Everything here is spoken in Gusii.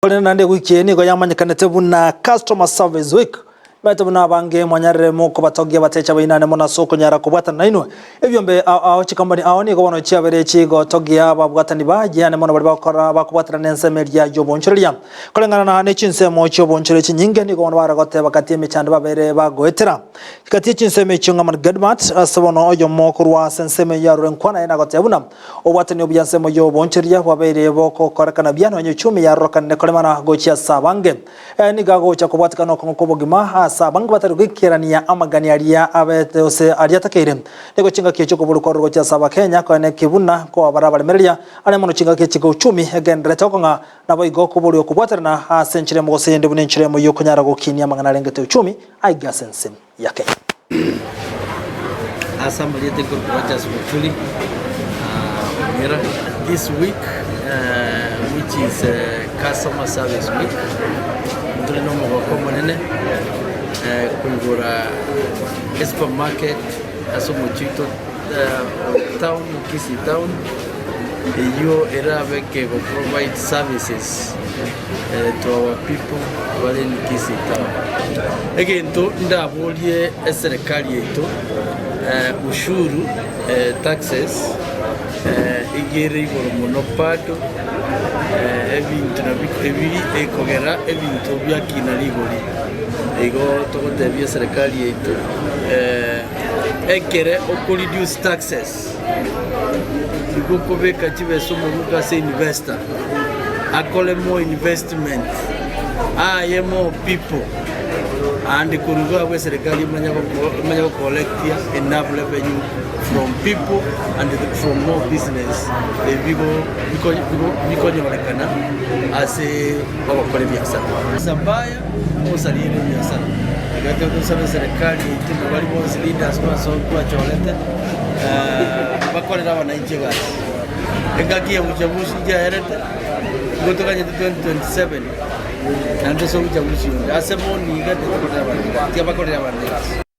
Korende naende ewiki eye nigo yamanyekanete buna Customer Service Week. Maete buna abange mwanyarire mokobatogia abatecha baino ane mono ase okonyara kobwatana nainwe. Ebiombe ao ao chikompani ao nigo bono chiabeire chigotogia ababwatani baye ane mono baria bagokora bakobwatana nensemo eria y'obonchoreria. Koreng'ana na ne chinsemo chi'obonchoreria chinyinge nigo bono bare goteba gati y'emechando babeire bagoetera. Gati ye chinsemo echio ng'a Gedmart ase bono oyomo korwa ase ensemo eyio arure nkwana aye nagoteba buna Obwatani obuya ensemo y'obonchoreria bwabeire bogokorekana buya nonya uchumi yarorokanire koremana gochia ase abange. Aya nigo agocha kobwatekana okong'u kw'obogima ase abange batari goikerania amagani aria abete gose aria atakeire. Nigo chingaki echi okoborwa kwarure gochia ase abakenya koene ki buna koba bare abaremereria are mono chingaki echi uchumi egendererete gokong'a naboigo koboria okobwaterana ase enchera emo gose eyende buna enchera emo y'okonyara gokinia amang'ana arengete uchumi aiga ase ense. ya Kenya. Ase amarieta nkorokwa Rogers Muturi Onyira. This week which is customer service week, ntore na omogoko omonene koigora esupermarket ase omochie oito town, Kisii town, eyio erabe eke go provide services to our people bare in Kisii town. Egento ndaborie eserekari yaito, ushuru, taxes, iga ere igoro mono bado, ebinto nabio ebiri ekogera ebinto biakina rigori. Igo togotebia eserekari yaito, ekere oko reduce taxes, Nigo okobeka chibesa omobuko ase investor, akore more investment, aye more people, and korwa iga abwo eserekari emanye goko emanye gocollectia enough revenue from people and from more business ebigo biko biko bikonyorekana ase ogokora ebiasara. Ase mbaya ogosaria ere ebiasara, iga togosabe eserekari yaito na baria bonsi leaders bonsi twachorete. Bakorere abananchi egasi. Engaki ya uchaguzi yaerete, nigo toganyete 2027 naende ase uchaguzi onde. Ase bono iga titokorera abanto egasi, tiga bakorere abanto egasi.